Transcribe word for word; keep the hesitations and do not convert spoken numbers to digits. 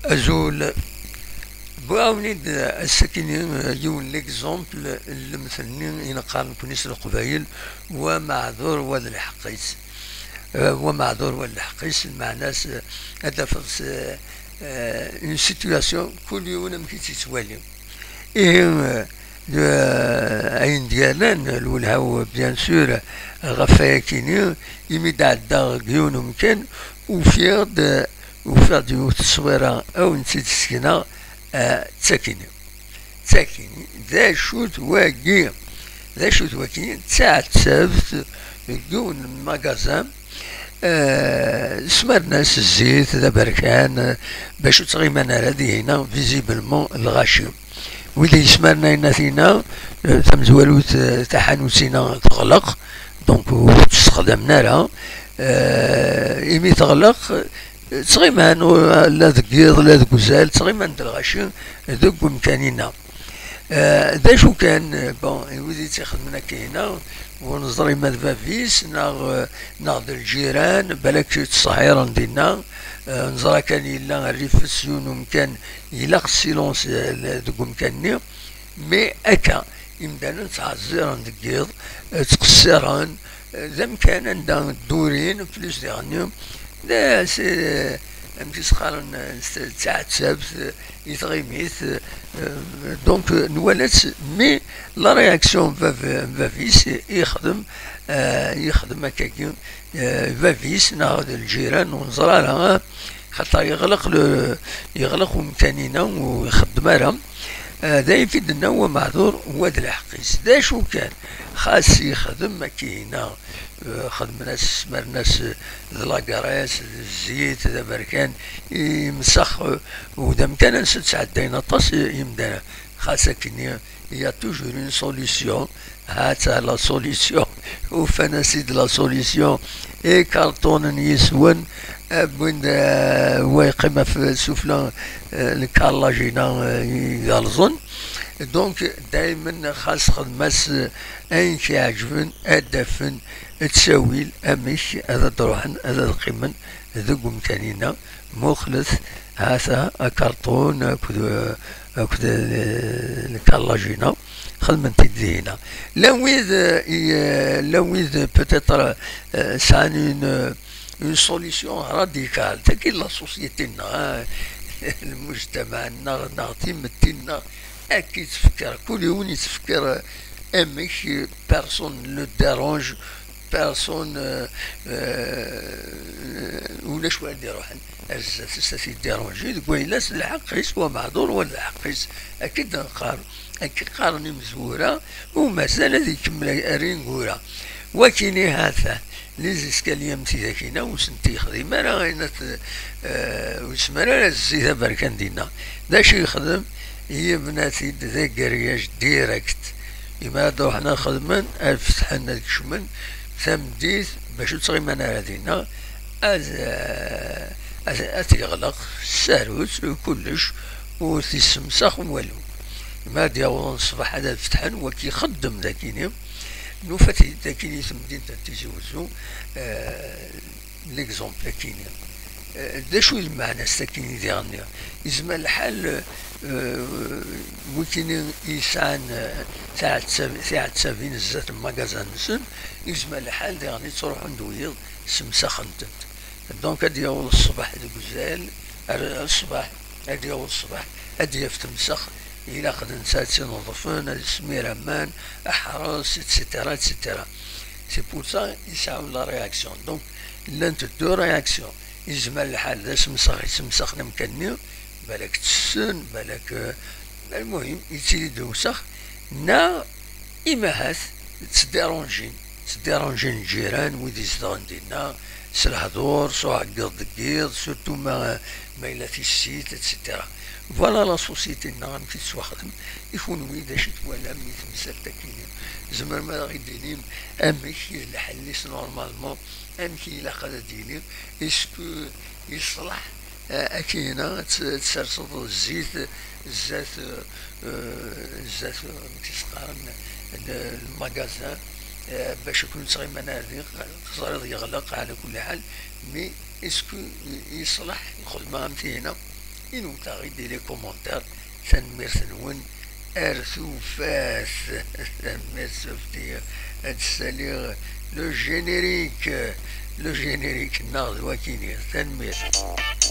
Azul. Wwiɣ-awen-id ass-akini yiwen n l'exemple n lemtel-nni i neqqar nekkni s Leqbayel: wa meɛdur, wa d lḥeqq-is. Eh, wa meɛdur, wa d lḥeqq-is, lmeɛna-s, eh, ad tafeḍ s, eh, une situation, kul yiwen amek i tt-yettwali. Ihi, eh, eh, ayen d-yerran lwelha-w, bien sûr, ɣef wayakini, imi d-ɛeddaɣ deg yiwen umkan, ufiɣ-d, ufiɣ-d yiwet tteswira, a wen-tt-id-ssekneɣ, eh, d takini. D takini, d acu-t wagi? D acu-t wagi? D taɛettabt deg yiwen n magasin, eh, smaren-as zzit d aberkan, eh, bac ur ttɣiman ara dihina, visiblement, lɣaci. Wid yesmaren ayen a tina, eh, tamezwarut, eh, taḥanut-ina teɣleq, donc ur tt-ssexdamen ara. Eh, imi teɣleq, eh, ttɣiman, ur, la deg yiḍ, la deg uzal, ttɣiman-d lɣaci deg umkan-ina. Eh, d acu kan, eh, bon, i wid i tt-ixedmen akka-ina, ur neẓri ma d bab-is, neɣ, eh, neɣ d lǧiran, balak ttṣeḥḥiren dinna. Eh, neẓra kan yella rrif s yiwen umkan, ilaq silence, eh, deg umkan-nni. Mais akka, imdanen ttɛezziren deg yiḍ, eh, ttqeṣṣiren, eh, d amkan anda ddurin, plus diɣenni, d, c'est, amek i s-qqaren, eh, d taɛettabt, eh, i tɣimit, eh, donc, eh, nwala-tt, mais la réaction n bab-, n bab-is i yexdem, eh, yexdem akkagi, eh, bab-is neɣ d lǧiran, ur neẓri ara, eh, xaṭer yeɣleq le-, yeɣleq umkan-ina ur ixeddem ara. Eh, d ayen i d-tenna: wa meɛdur, wa d lḥeqq-is. D acu kan, xas yexdem akkina, eh, xedmen-as, smaren-as d la graisse, d zzit, d aberkan, imsex, eh, u d amkan ansa ttɛeddayen aṭas i-, imdanen. Xas akkenni, il y a toujours une solution. Ha-tt-a la solution. Ufan-as-id la solution. Ikarṭunen yis-wen, eh, wwin-d, eh, wa yeqqim ɣef sufla, eh, lkarlaj-ina, eh, igerrzen. Donc, daymen xas xedm-as, eh, ayen k-iɛeǧben, ad d-afen ttawil amek ad d-ruḥen, ad d-qqimen deg umkan-ina. Muqlet, ha-t-a akarṭun akked, akked, eh, lkarlaj-ina, xedmen-t-id dihina. Llan wid, eh, i, eh, llan wid peut-être, eh, sɛan une, une solution radicale. Tagi la société-nneɣ, eh, lmujtamaɛ-nneɣ, neɣ timetti-nneɣ, akka i ttfekkir. Kul yiwen yettfekkir, eh, amek, eh, personne ne le dérange, personne, euh, euh, ulac wara d-iruḥen ar zdat-s ad t-iddiranji, deg wayla-s d lḥeqq-is, wa meɛdur, wa d lḥeqq-is. Akka i d-neqqar, akka i qqaren imezwura, u mazal ad ikemmel ar ineggura. Wakini ha-t-an, les escaliers am tidak-ina, ur sent-yexdim ara ayen at-, euh, ur yesmar ara zzit aberkan dinna. D acu yexdem? Yebna-t-id d agergaj direct. Imi ad ruḥen ad xedmen, ad fetḥen, ad kecmen tameddit, bac ur ttɣiman ara dinna, ad, ad, ad t-yeɣleq s tsarut, kullec, ur t-issemsax walu. Imi ad d-yawḍen ṣṣbeḥ ad fetḥen, wagi ixeddem dakini, nufa-t-id dakini i temdint n Tizi Wezzu, eh, l'exemple akini. Eh, d acu i lmeɛna-s akini diɣenni? Yezmer lḥal, eh, wikini yesɛan, eh, tiɛettab-, tiɛettabin zdat n magaza-nsen, yezmer lḥal diɣenni ttruḥun-d wiyiḍ, semsaxen-tent. Donc, ad d-yaweḍ ṣṣbeḥ deg uzal, ar ṣṣbeḥ, ad d-yaweḍ ṣṣbeḥ, ad d-yaf temsex, ilaq d netta ad tt-ineḍfen, ad yesmir aman, aḥrez, et cetera, et cetera. C'est pour ça i sɛan la réaction. Donc, llant deux réactions. Yezmer lḥal d asemsax i semsaxen amkan-nni, balak ttessen, balak, eh, lmuhim, yettili-d lewsex, neɣ imahat ttdiranjin, ttdiranjin lǧiran, wid izedɣen dinna, s lehdur, s uɛeggeḍ deg yiḍ, surtout ma, ma yella tissit, et cetera. Voilà la société-nneɣ amek i tettwaxdem. I kunwi, d acu i twalam i temsalt akkin-nni? Tzemrem ad aɣ-d-tinim amek i d lḥell-is normalement, amek i ilaq ad d-yili? Est-ce que yeṣleḥ, eh, akkin-a ad t-, ad tserseḍ zzit zdat, eh, zdat, eh, amek i s-qqaren, l-, lmagazin, eh, bac ad ken-ttɣiman ar din, teẓriḍ yeɣleq ɛla kulli ḥal, mais est-ce que yeṣleḥ lxedma am tihina? Inwet-aɣ-id di les commentaires. Tanemmirt-nwen. Ar tufat. Tanemmirt Softi. Ad ssaliɣ le générique, le générique nneɣ d wakini. Tanemmirt.